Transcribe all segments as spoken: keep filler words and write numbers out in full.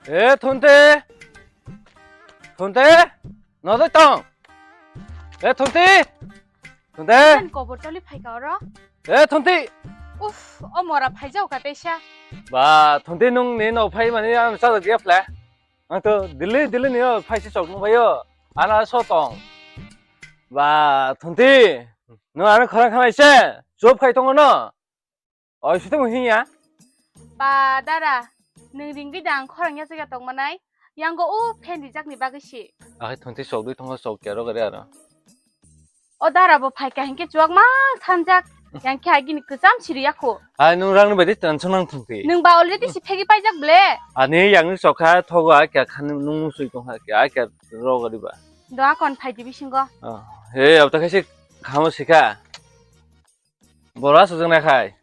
E Thunti! Thunti! Nodoi tong! E Thunti! Thunti! Nang kobor toli phaika oro? E Thunti! Uff, o mora phaijao ka teisa. Ba, Thunti nwng ni no phai mani ang chajak ya phle. Ang to Delhi, Delhi ni o phai si chok nung bayo. Ana so tong. Ba, Thunti! Nwng ano khorang khamai se. Chup khai tongo no. Oi, sutwi mung hinya? Ba, dara, nwng ringwi da ang khorang yachak ya tongmanai. Yango o fan rijakni bagwi si. Akhai Thunti chokdwi tongo, chok ya rogari aro. O dara bo phaika hinkhe chuwak ma sanjak. Yang khe agini kwcham siri yakho. Ai, nwng rangni baidi tension nang Thunti. Nwng ba already si phegi paijak ble. Ani yangni chokha thogo, ai kya khan nwng musui tongkha, ai kya rogari ba. Do akon phaidi bisingo. Oh, he, abta khaisi khamo sikha. Bora sujung na khai.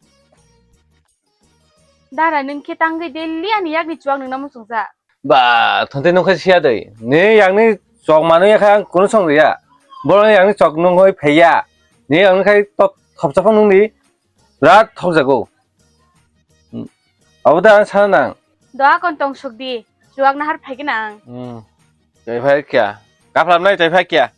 Dara nwng khe tangwi daily ani yakni chuwak nwngno muchungja. Ba, Thunti nwng khe siya dei. Ni yakni chok manwi ya khai ang kunu song riya. Boro ni yakni chok nwng hoi phaiya. Ni yakni khai top thopsa phang nwng di. Birat thok jago. Hmm. Abo da ang sana nang. Do akon tong suk di. Chuwak nahar phai gana ang. Hmm. Tei phai kya? Kaplam nai tei phai kya?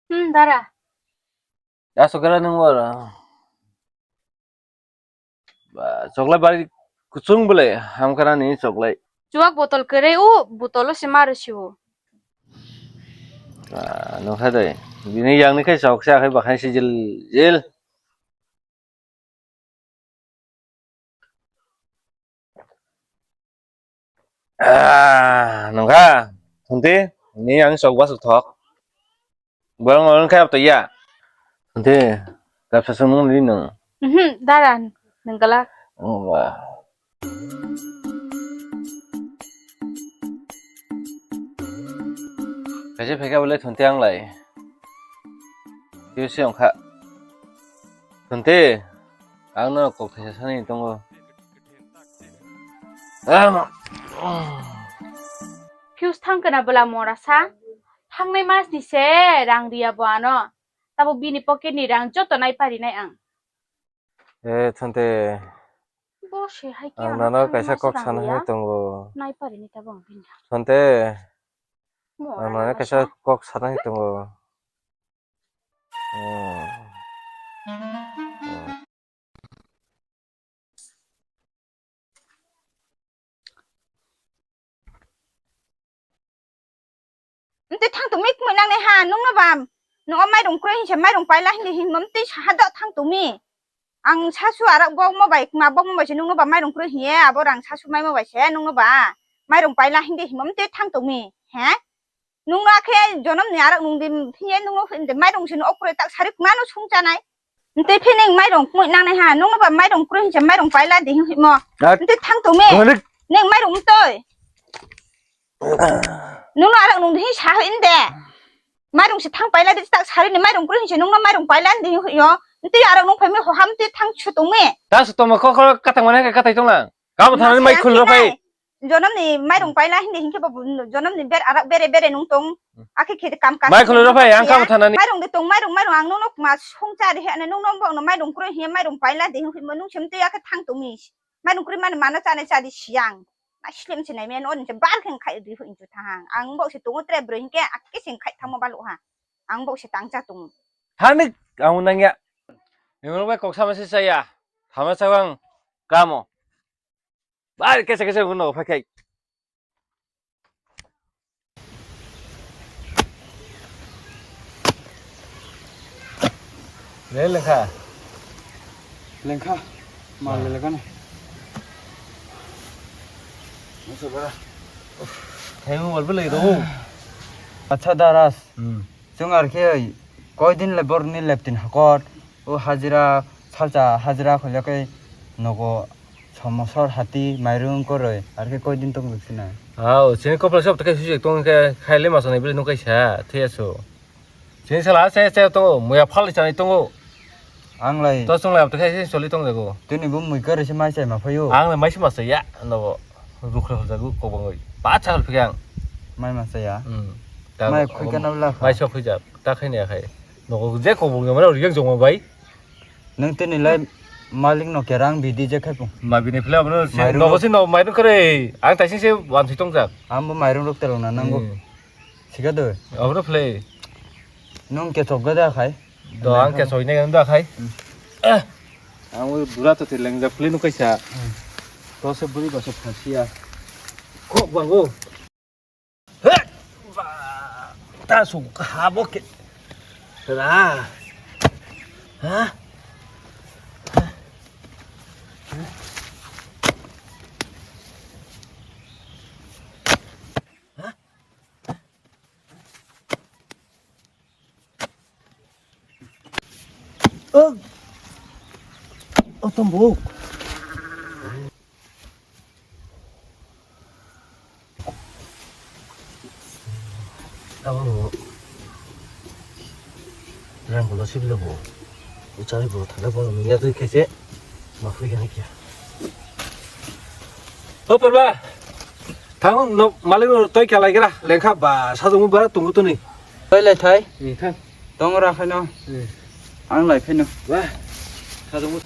Hmm, dara. Asukara nung wara. Ba, choklai bari kuchung bole, hamkara ni choklai. Chuwak botol kwrwi o, botol o se maru siwo. Ba, nukha dai. Bini yang ni khai chok se, akhai bakhai se jil, jil. Ah, nungkha, Thunti, ni ang sok ba sok thok. Borok no khe abto ya. Thunti, kapsa sung nung ni nung. Mhm, dara, nung galak. Oh, ba. Kaisa phaikha bole Thunti ang lai. Kisa ongkha. Thunti, ang no kok thaisa sani tongo. Ama. Fuse thang kana bwla mora sa? Thangnai mas ni se rang riya bo ano. Tabo bini pocket ni rang joto nai pari nai ang. Eh, Thunti. Bo se hai khe ang ano nano thang kaisa mas kok rang sana riya. Hai tongo. Nai pari ni tabo ang bini. Thunti. Mora ang nano nai kaisa sa. Kok sana hai tongo. Oh. Ntwi thang tongmi kwmwi nangnai ha, nungno ba, nung o mairung kwrwi hinse mairung paila hindi hinmo ntwi saha do thang tongmi. Ang sasu arak bokmo bai, ma bokmo bai se nungno ba mairung kwrwi hiye, abo rang sasu maimo bai se nungno ba mairung paila hindi hinmo ntwi thang tongmi, he? Nungno akhe jonom ni arak nung di phiye nungno hindi mairung se no okroi tak sari kwmano sung chanai. Ntwi phi ning mairung kwmwi nangnai ha, nungno ba mairung kwrwi hinse mairung paila di hin himo. Dak. Ntwi thang tongmi. Dak. Ning mairung mtoi. Nungno arak nung di hin sa hin de. Mairung se thang paila di tak sari ni mairung kwrwi hinse nungno mairung paila di hin yo. Ntwi arak nung phaimi ho ham twi thang su tongmi. Ta su tongma kokoro katang mane katai tonglang. Kamo thani mai khulro phai. Jonom ni mairung paila hindi hinkhe bo jonom ni ber arak bere bere nung tong. Hmm. Akhe khe kam kas. Mai khulro phai, ang kamo thanani. Mairung de tong, mairung, mairung ang nung nok ma sung cha de he, nung nok bok no mairung kwrwi hiya mairung paila de hin mo nung sem twi akhe thang tongmi. Mairung kwrwi mani mano chane cha di siang. Na slim se nai men on se bar khe khai di hin chu thang. Ang bok se tongo tre bro hinkhe akhe sing khai thangma balu ha. Ang bok se tang cha tong. Thani ang nang ya. Nung bai kok sama se cha ya. Thama cha bang kamo. Bai, kesa kesa uno, pakai. Le lengkha. Lengkha. Mal le lekane. Masa bara. Thayo wal belai do. Acha daras. Hmm. Chwng ar khe koi din le borokni leptin hakor, o hajira salsa hajira kholya khe nogo somosor hati mairung koroi, ar khe koi din tong sina. Hao, chini kopla sab ta khe sujak tong khe khaile ma sanai bile nung kaisa thwiya so. Chini sala se se tongo, muya phal chanai tongo. Ang lai. To chwng lai abtwi khai se choli tong jago. Tini bo mui kwrwi se mai chai ma phaio. Ang lai mai se ma chai ya, no bo. Rukhra hol jago kok bangwi. Ba cha hol phikhe ang. Mai ma chai ya. Hmm. Ta Mai bo- khwi kana bla kha. Mai sok khwi jak. Ta khai ne khai. Nogo je kok bangwi mara uriyak jong bai. Nwng tini lai malik no kerang bidi je khai pung. Ma bini phila bono se Mairum nogo rok- se no mairum kare. Ang taising se wan si tong jak. Ang bo mairum rok telong na nango. Hmm. Sika do. Abono philai. Nwng kechok ga da khai. Do ang kechok ne ga da khai. Hmm. Eh. Ang o dura to te lengjak philai no kaisa. Hmm. To se buri ba se phasiya. Kok bango. He! Ba! Ta su ha bo ke. Ra. Ha? Oh. Oh, tombok. Tabok rang bolo sibilo bo. Uchai bo thangla bo nungya twi khaise. Ma phui gana kya. O Purba. Thang no malik no toi kya lai gra. Lengkha ba sajung ba tungu tuni. Toi lai thai. Ni thang. Tong ra khaino. Hmm. Ang lai phaino. Wah. Sajung.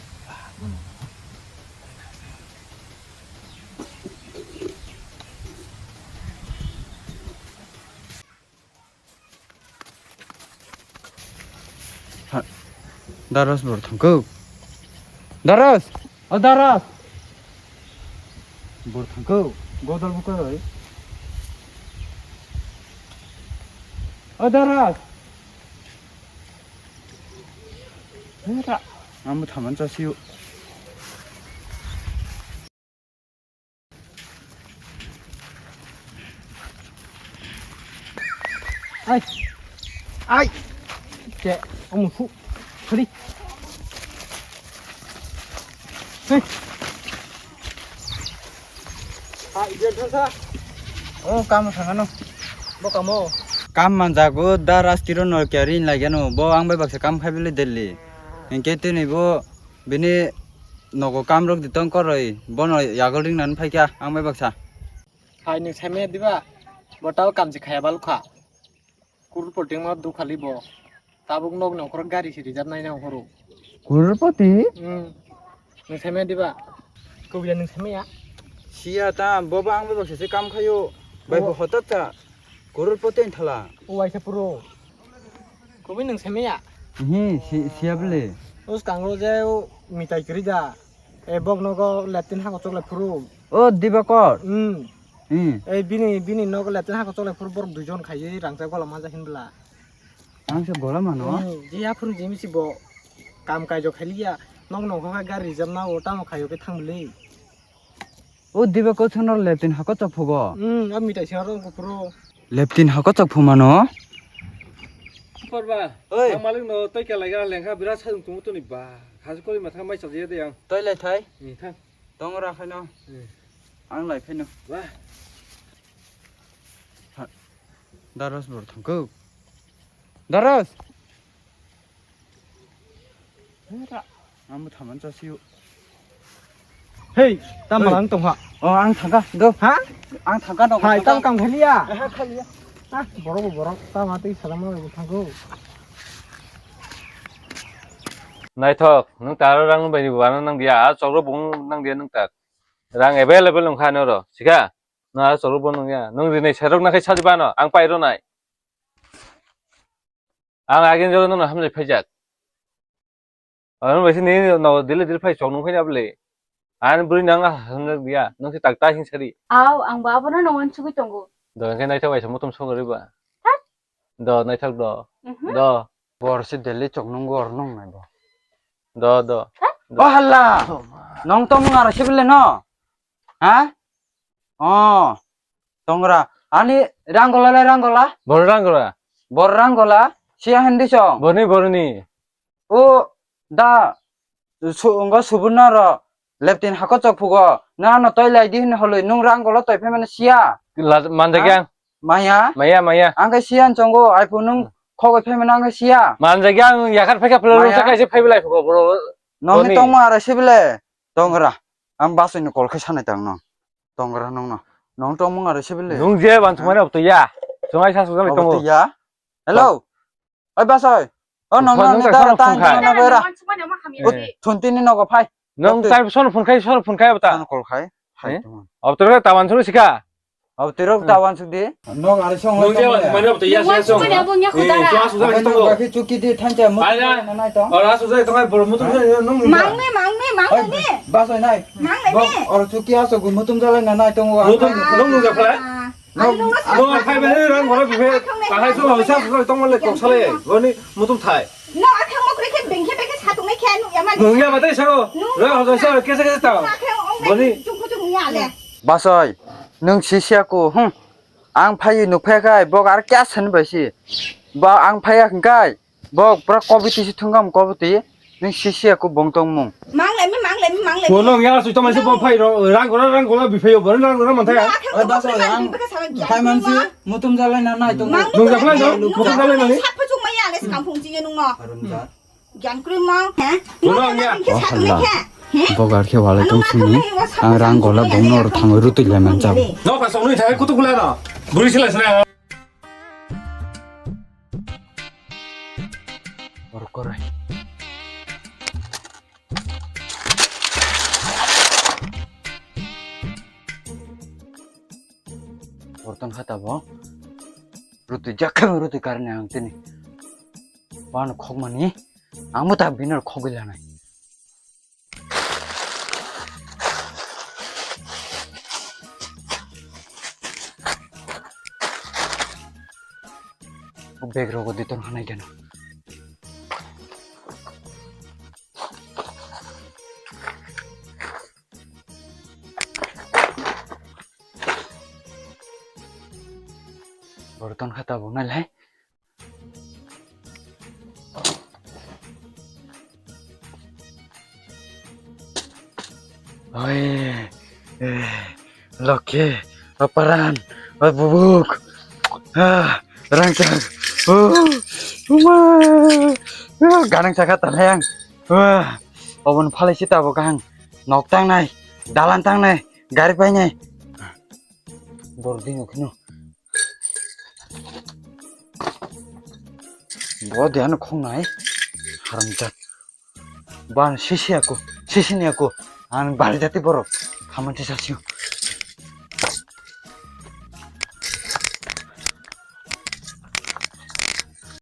Ha, Daras bor thangkuk. Daras! O Daras! Bor thangkuk. Godal buka oi. O Daras! Hera, ang bo thaman chasiyo. Ai. Ai. Che, omo su. Sorry. Hey. Ai, dia thasa. Oh, kam thangano. Bo kamo. Kam manjago da rastiro no kya rin lageno. Bo ang bai baksa kam khai bile Delhi. Hinkhe tini bo bini nogo kam rok di tong koroi. Bono yagol ring nan phai kya ang bai baksa. Hai nwng saimaya diba? Bo tao kamchi khaya balukha. Kurupoti ma dukhali bo. Tabuk nok nongkhoro gari si rijak nai nang horo. Kurupoti? Hmm. Nwng saimaya diba? Kubila nwng saimaya? Siya ta, bobo ang bai baksa se kam khayo. Bai bo hotat ta. Kurupoti thala. O waisa puro. Kubui nwng saimaya? Hi, si, siya bele. Us kangro je mitai kiri da. E bok nogo leptin hako choklai phuru. O Dibakor. Hmm. Hmm. E bini, bini nogo leptin hako choklai phuru borok duijon khaiwi rangchak gola manja hinbla. Ang se gola mano. Hmm. Ji aphuru jimi si bo kam kaijo khailiya. Nok nongkha gari rijab na o tamo khaio khe thang bwlwi. O Dibakor thangno leptin hako chok phugo. Hmm, a mitai se aro phuru. Leptin hako chok phumano. Porba, oi. Ang malik no toi kya laiga lengkha birat sajung tungu tuni ba. Khasi kori matha mai chajiya de ang. Toi lai thai. Ni thang. Tong ra khaino. Eh. Ang lai phaino. Wah. Ha. Daros bor thangkuk. Daros. Hera. Ang bo thaman chasiyo. Hei, tam malang tongha. Oh, ang thangka, do. Ha? Ang thangka dong. Hai, tam kam khaliya. Ha, khaliya. Ah, borok bo borok, tam atwi salam rok thangko. Naithok, nwng taro rang bai ni buana nang dia, a chokro bung nang dia nwng tak. Rang available wngkha ano ro, sika? Na chokro bo nang ya. Nwng rinai serok na khai sadi bano, ang pai ro nai. Ang agin jora nwng hamjai phaijak. Ano bai sini no dili dili phai chok nung phai na bole. An buri nang hamjak dia, nwng si tak ta hin sari. Aw, ang ba abono nongon sugui tongo. Do, hingke naithok bai se mutum sogori ba. Thak. Do, naithok do. Mhm. Do. Bor se deli chok nung gor nung nai bo. Do, do. Thak. Do. Oh, hala. Nong tong ngar se bele no. Ha? Oh. Tongra. Ani rang gola le rang gola. Bor rang gola. Bor rang gola. Sia hindi song. Borni, borni. O da su-, wngkha subunna ro leptin hako chok phugo. Nang ano toi lai di hwnwi holwi, nung rang golo toi phaimani siya. La-, manjak yang. Maya? Maya, maya. Ang khe siya chongo, iPhone nung Khogoi phaimani ang khe siya. Manjak ya ang yakar phaikha phlaro Maya. Sa kaisa phaibilai phugo bro. Nongni Boni. Tongma ara sibile. Tongra. Ang basoi ni kol khe sanai tang nong. Tongra nongno. Nong tongmung ara sibile. Nung je ban thumani obto ya. Sungai sa sujali Obo tongo. To ya. Hello. Oi basoi. O nong Phone nong nung ni ta dara phone tang phone khai. Nong nong bera. Eh. Thunti ni nogo phai. Nong Oto. Tai sono phone khai, sono phone khai obta. Sono kol khai. Hai Eh? Tong. Obto re tawan sunu sika. Obto rok tawan suk di. Nong ari song Nung lai je tong ban ya. Thumani obto ya Nung se song. Thumani abo nya Eh, khudara. Sua sujali Apa tongo. Nong gaki chuki di thancha mutu Ai na. Na nai tong. Ora sujali tongo bor mutu nung. Mang me, mang me, mang Oi, me. Basoi nai. Mang me. Bok oro chuki aso gu mutum jalai na nai tongo. Mutum nung nung jakha. Ah. Nung, Ai, nung nung phai bani rang gora biphe. Kahai su hausa su tong le kok sale. Boni mutum thai. No, akhang mok rekhe bengkhe bengkhe satung nai khe nung ya ma. Nung ya batai sao. Nung Rang hausa sa kesa kesa tao. Akhang ong Boni. Chung ku chung ya le. Basoi, nung sisia ku, hmm. Ang phai nuk phai khai, bok ar kya sen bai si. Ba ang phai ya khai. Bok pura kobiti si thungam kobiti. Nung sisia ku bong tong mung. Mang le mi, mang le mi, mang le mi. Bono ya su tong mai se bo phai ro, rang gora rang gora biphe yo, bo rang gora man thai. Oi, basoi, ang phai man si. Mutum jalai na nai tong. Mang Nung jakhlai no? Mutum jalai nani? Sap phachung maya le skang phung chi nung no. Harum ja. Gyan krui mang, he? Nung Nung no ya. Nung ke Oh, sap hala. Nung ke. He? Bogar khe walai Nung tong sini. Ang rang gola bong nor thang rutui lai man jabo. No pa song nui thai kutu kula no. Buri sila sila. Or korai. Borton khata bo rutui jakhe rutui karni ang tini. Bano khokmani ang bo ta binor khogwi lanai. O bag rogo ditor hanai gana. Borton khata bo nai lai. Oi, eh, Lokhe, o Paran, o Bubuk, ah, Rangchak, oh, uma, oh, ganang chakha talhayang, wah, obon phalai si tabo kahang, nok tangnai, dalan tangnai, gari painai, bor dino kheno. Bo de ano khongnai. Haramjak. Ban sisi aku, sisi ni aku. Ang bari jati borok. Haman sisa siyo.